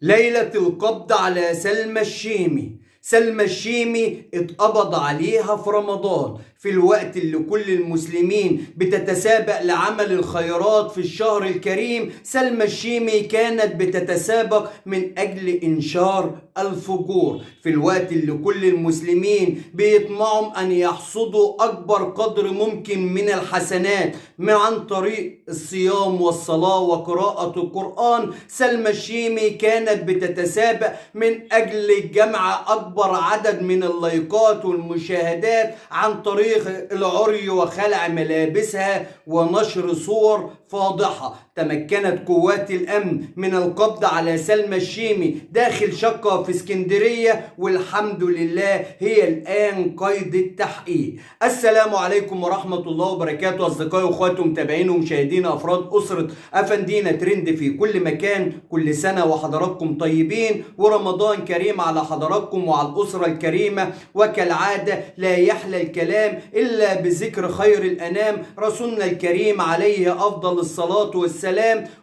ليلة القبض على سلمى الشيمي. سلمى الشيمي اتقبض عليها في رمضان، في الوقت اللي كل المسلمين بتتسابق لعمل الخيرات في الشهر الكريم. سلمى الشيمي كانت بتتسابق من أجل إنشار الفجور، في الوقت اللي كل المسلمين بيطمعوا أن يحصدوا أكبر قدر ممكن من الحسنات عن طريق الصيام والصلاة وقراءة القرآن. سلمى الشيمي كانت بتتسابق من أجل جمع أكبر عدد من اللايكات والمشاهدات عن طريق العري وخلع ملابسها ونشر صور فاضحة. تمكنت قوات الأمن من القبض على سلمى الشيمي داخل شقة في اسكندرية، والحمد لله هي الآن قيد التحقيق. السلام عليكم ورحمة الله وبركاته أصدقائي وأخواتي ومتابعين ومشاهدين أفراد أسرة أفندينا ترند في كل مكان. كل سنة وحضراتكم طيبين ورمضان كريم على حضراتكم وعلى الأسرة الكريمة. وكالعادة لا يحلى الكلام إلا بذكر خير الأنام رسولنا الكريم عليه أفضل الصلاة والسلام.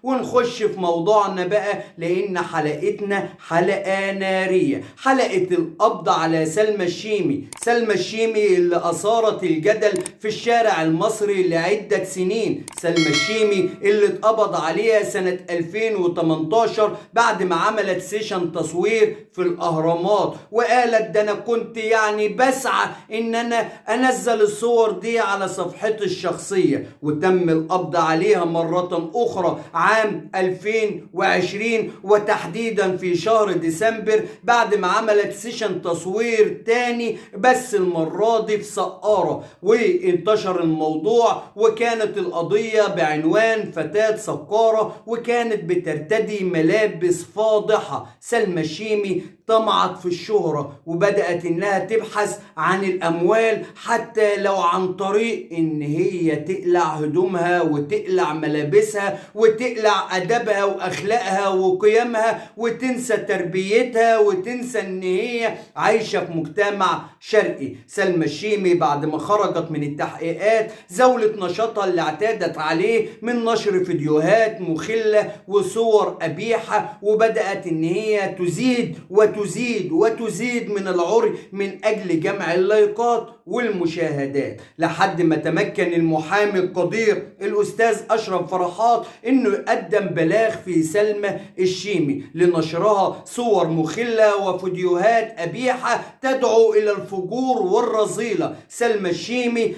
ونخش في موضوعنا بقى، لأن حلقتنا حلقة نارية، حلقة القبض على سلمى الشيمي. سلمى الشيمي اللي أثارت الجدل في الشارع المصري لعدة سنين. سلمى الشيمي اللي اتقبض عليها سنة 2018 بعد ما عملت session تصوير في الأهرامات، وقالت ده أنا كنت يعني بسعى إن أنا أنزل الصور دي على صفحتي الشخصية. وتم القبض عليها مرة أخرى عام 2020 وتحديدا في شهر ديسمبر بعد ما عملت session تصوير تاني، بس المرة دي في سقارة، وانتشر الموضوع وكانت القضية بعنوان فتاة سقارة، وكانت بترتدي ملابس فاضحة. سلمى الشيمي طمعت في الشهرة وبدأت انها تبحث عن الاموال حتى لو عن طريق ان هي تقلع هدومها وتقلع ملابسها وتقلع ادبها واخلاقها وقيمها وتنسى تربيتها وتنسى ان هي عايشة في مجتمع شرقي. سلمى الشيمي بعد ما خرجت من التحقيقات زاولت نشاطها اللي اعتادت عليه من نشر فيديوهات مخلة وصور قبيحة، وبدأت ان هي تزيد وتزيد وتزيد من العري من أجل جمع اللايكات والمشاهدات، لحد ما تمكن المحامي القدير الأستاذ أشرف فرحات إنه يقدم بلاغ في سلمى الشيمي لنشرها صور مخلة وفيديوهات قبيحة تدعو إلى الفجور والرذيلة. سلمى الشيمي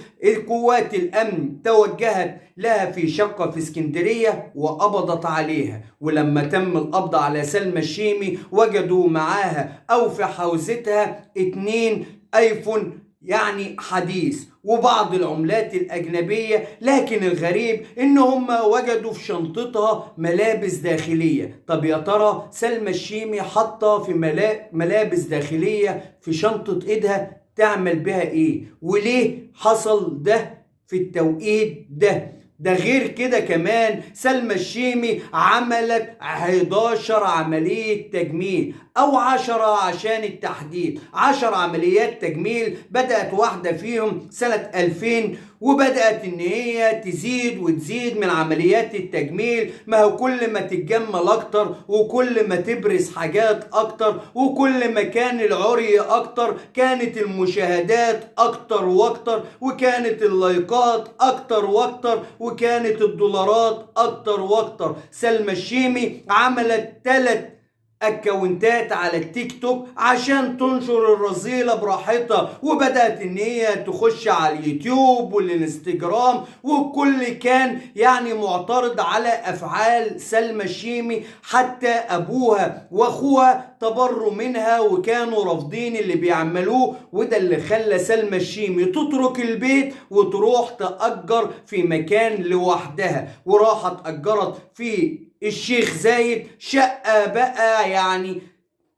قوات الأمن توجهت لها في شقة في اسكندرية وقبضت عليها، ولما تم القبض على سلمى الشيمي وجدوا معاها أو في حوزتها 2 ايفون يعني حديث وبعض العملات الأجنبية، لكن الغريب إن هم وجدوا في شنطتها ملابس داخلية. طب يا ترى سلمى الشيمي حاطة في ملابس داخلية في شنطة إيدها تعمل بها إيه؟ وليه حصل ده في التوقيت ده؟ ده غير كده كمان سلمى الشيمي عملت 11 عملية تجميل أو 10 عشان التحديد، 10 عمليات تجميل، بدأت واحدة فيهم سنة 2000 وبدأت إن هي تزيد وتزيد من عمليات التجميل. ما هو كل ما تتجمل أكتر وكل ما تبرز حاجات أكتر وكل ما كان العري أكتر كانت المشاهدات أكتر وأكتر، وكانت اللايكات أكتر وأكتر، وكانت الدولارات أكتر وأكتر. سلمى الشيمي عملت 3 اكونتات على التيك توك عشان تنشر الرذيلة براحتها، وبدأت ان هي تخش على اليوتيوب والانستجرام، والكل كان يعني معترض على افعال سلمى الشيمي، حتى ابوها واخوها تبروا منها وكانوا رافضين اللي بيعملوه، وده اللي خلى سلمى الشيمي تترك البيت وتروح تأجر في مكان لوحدها، وراحت أجرت في الشيخ زايد شقة بقى يعني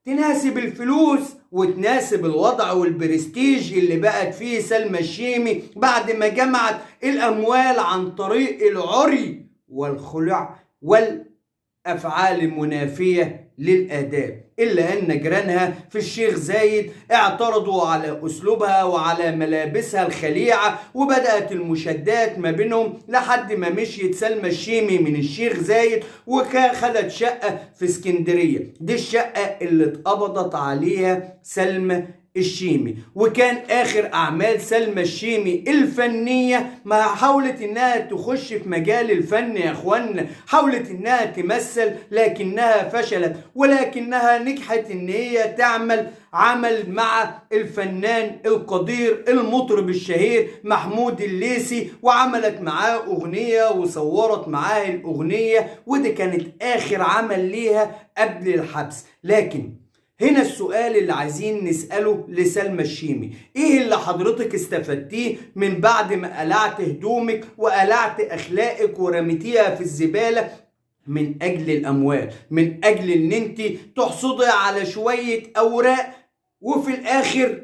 تناسب الفلوس وتناسب الوضع والبرستيج اللي بقت فيه سلمى الشيمي بعد ما جمعت الأموال عن طريق العري والخلع والأفعال المنافية للآداب. إلا أن جيرانها في الشيخ زايد اعترضوا على أسلوبها وعلى ملابسها الخليعة، وبدأت المشادات ما بينهم لحد ما مشيت سلمى الشيمي من الشيخ زايد وخدت شقة في اسكندرية. دي الشقة اللي اتقبضت عليها سلمى الشيمي. وكان اخر اعمال سلمى الشيمي الفنية ما حاولت انها تخش في مجال الفن يا اخوانا، حاولت انها تمثل لكنها فشلت، ولكنها نجحت ان هي تعمل عمل مع الفنان القدير المطرب الشهير محمود الليثي، وعملت معاه اغنية وصورت معاه الاغنية، ودي كانت اخر عمل ليها قبل الحبس. لكن هنا السؤال اللي عايزين نسأله لسلمى الشيمي: ايه اللي حضرتك استفدتيه من بعد ما قلعت هدومك وقلعت اخلاقك ورميتيها في الزبالة من اجل الاموال، من اجل ان انت تحصدي على شوية اوراق وفي الاخر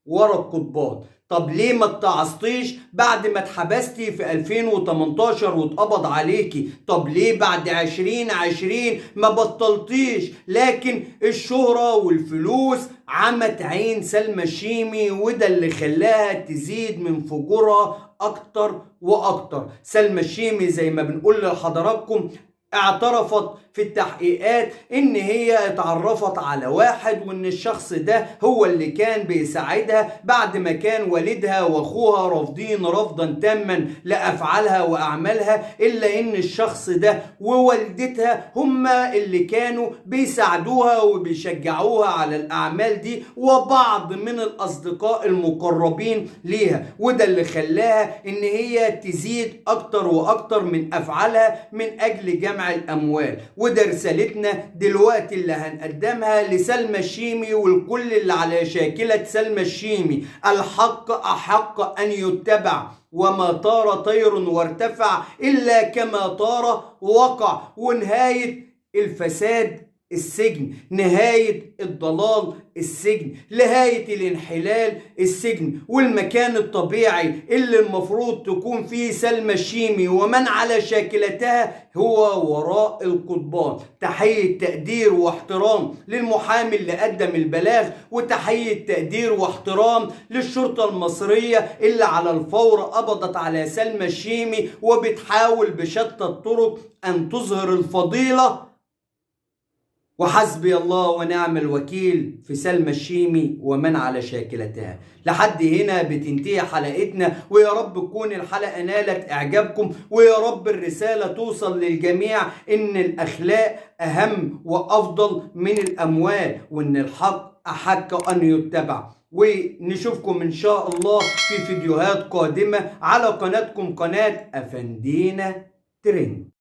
ورا القضبان؟ طب ليه ما اتعظتيش بعد ما اتحبستي في 2018 واتقبض عليكي؟ طب ليه بعد 2020 ما بطلتيش؟ لكن الشهرة والفلوس عمت عين سلمى الشيمي، وده اللي خلاها تزيد من فجورها اكتر واكتر. سلمى الشيمي زي ما بنقول لحضراتكم اعترفت في التحقيقات ان هي اتعرفت على واحد، وان الشخص ده هو اللي كان بيساعدها بعد ما كان والدها واخوها رافضين رفضا تاما لافعالها واعمالها، الا ان الشخص ده ووالدتها هما اللي كانوا بيساعدوها وبيشجعوها على الاعمال دي، وبعض من الاصدقاء المقربين ليها، وده اللي خلاها ان هي تزيد اكتر واكتر من افعالها من اجل جمع الاموال. وده رسالتنا دلوقتي اللي هنقدمها لسلمى الشيمي والكل اللي على شاكلة سلمى الشيمي: الحق أحق أن يتبع، وما طار طير وارتفع إلا كما طار وقع. ونهاية الفساد السجن، نهاية الضلال السجن، نهاية الانحلال السجن. والمكان الطبيعي اللي المفروض تكون فيه سلمى الشيمي ومن على شاكلتها هو وراء القضبان. تحية تقدير واحترام للمحامي اللي قدم البلاغ، وتحية تقدير واحترام للشرطة المصرية اللي على الفور قبضت على سلمى الشيمي وبتحاول بشتى الطرق أن تظهر الفضيلة. وحسبي الله ونعم الوكيل في سلمى الشيمي ومن على شاكلتها. لحد هنا بتنتهي حلقتنا، ويا رب تكون الحلقة نالت إعجابكم، ويا رب الرسالة توصل للجميع إن الأخلاق أهم وأفضل من الأموال، وإن الحق أحق أن يتبع. ونشوفكم إن شاء الله في فيديوهات قادمة على قناتكم، قناة أفندينا ترند.